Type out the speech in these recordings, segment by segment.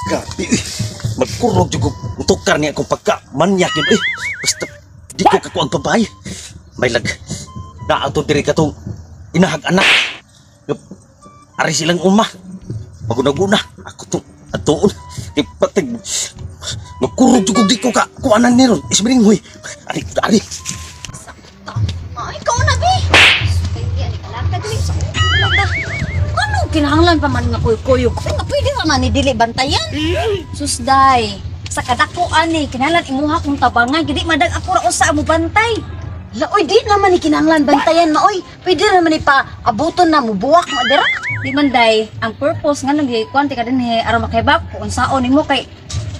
Grabe, eh. Magkurog jud ko tukar niya akong pagka manyak yun eh. Basta di ko kakuang babae. May lag naato diri katong inahag anak. Ari silang uma. Maguna-guna ako tong atuon. Kay patig magkurog jud ko di ko ka kuanan ni ron. Ismiring hoy. Ari ari. Ay, ikaw na be. Ano kinahanglan pa man nga kuy-kuyog? Ay, nga pwede ra man ni dili bantayan. Susday, sa kadako ani kinahanglan imuha kong tabangan gidi madag ako ra usa mo bantay. La, oy, di naman ni kinahanglan bantayan maoy. Pwede naman ni pa abuton na mubuwak mo dira. Di man day, ang purpose nga nang gikuan ti ka dinhi aron makahibak kung unsaon nimo kay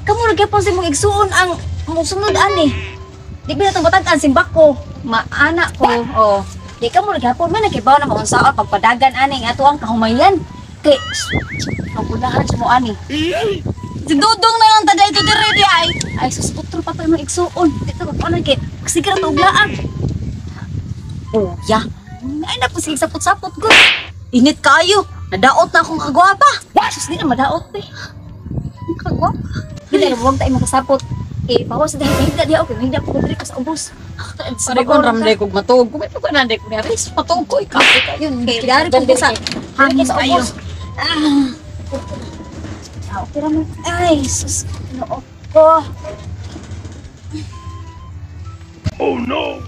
kamo ra gyapon sa imong igsuon ang musunod ani. Di ba natong batag-an simbako, maana ko, oh. Di ka mo ra gyapon man nakibaw na maunsaon pagpadagan ani nga ato ang kahumayan. Kay pagulahan sa mo ani. Si Dudong na lang tada ito dire di ay. Ay sus putro pa to imong igsuon. Di to pagkuanan kay sige ra to og laag. Oh, ya. Ay na po sige sapot-sapot gud. Init kaayo. Nadaot na akong kagwapa. Sus di na madaot eh. Kagwapa. Di na huwag tayo makasapot. Eh, bawas sa dahil higda diya okay, higda ko diri ka sa ubos. Pare ko ramday kog matuog. Kung may pagkanan day ko niya, ris matuog ko ikaw yun. Kay dari ko sa hangin sa ubos. Ah. Ah, okay ra man. Ay, sus, noo ko. Oh no.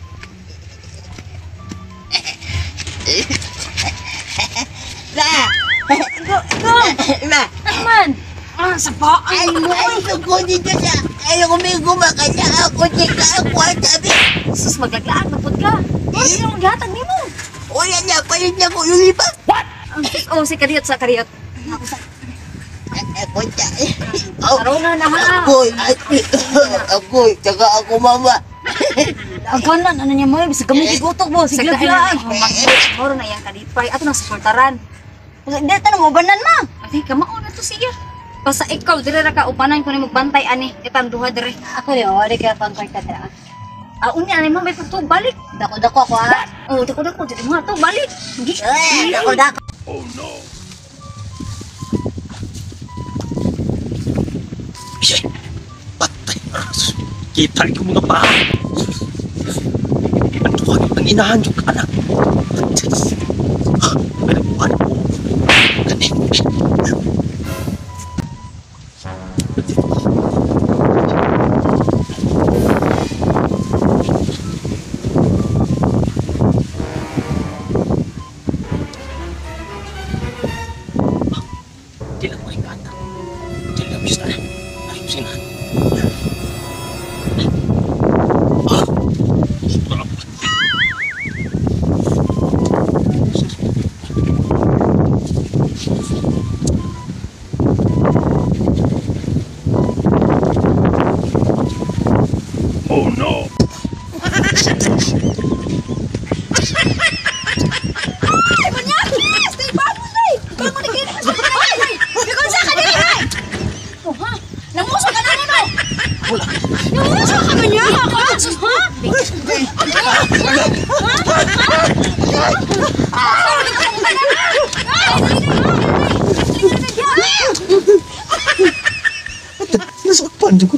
Ba! Go, go. Ba! Ano man? Ah, sa paa mo. Ay, ko dito sa... Ay, kumakanya ako dito ako sabi. Sus, maglaglaan na pud ka. Ano yung gihatag nimo? Wala na, palit na ko yung iba. Oh, si kariyot sa kariyot. Ako sa... Araw na na ha. Ako, ako, tsaka ako mama. Aganan, ano niya mo? Bisag kami gigutok mo. Sige lang. Moro na iyang kalipay. Ato nang suportaran. Hindi, tanong mo banan ma. Ay, kamao na to siya. Basta ikaw, dire ra ka upanan ko ni magbantay ani. Itang duha dire. Ako rin, oh, ka pang kwarta dira. Ah, unya ani mo may pagtuog balik. Dako-dako ako ha. Oh, dako dako diri mo to balik. Eh, dako-dako. Oh no. Ay, patay. Kita ko mga paa. Ang tuwag ang inahan yung anak. Pero buwan ko. Kani. Di lang mo bata. Di lang mo na. Ay, sinahan. Oh no! Ay, manyakis! Day, bangon day! Bangon day! Ay! Bigon sa ka dili ay! Oh, ha? Namuso ka na no? Wala. Namuso ka man niya? Ha? Nasakpan ko.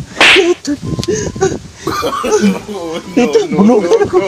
Ito, bunugan ako.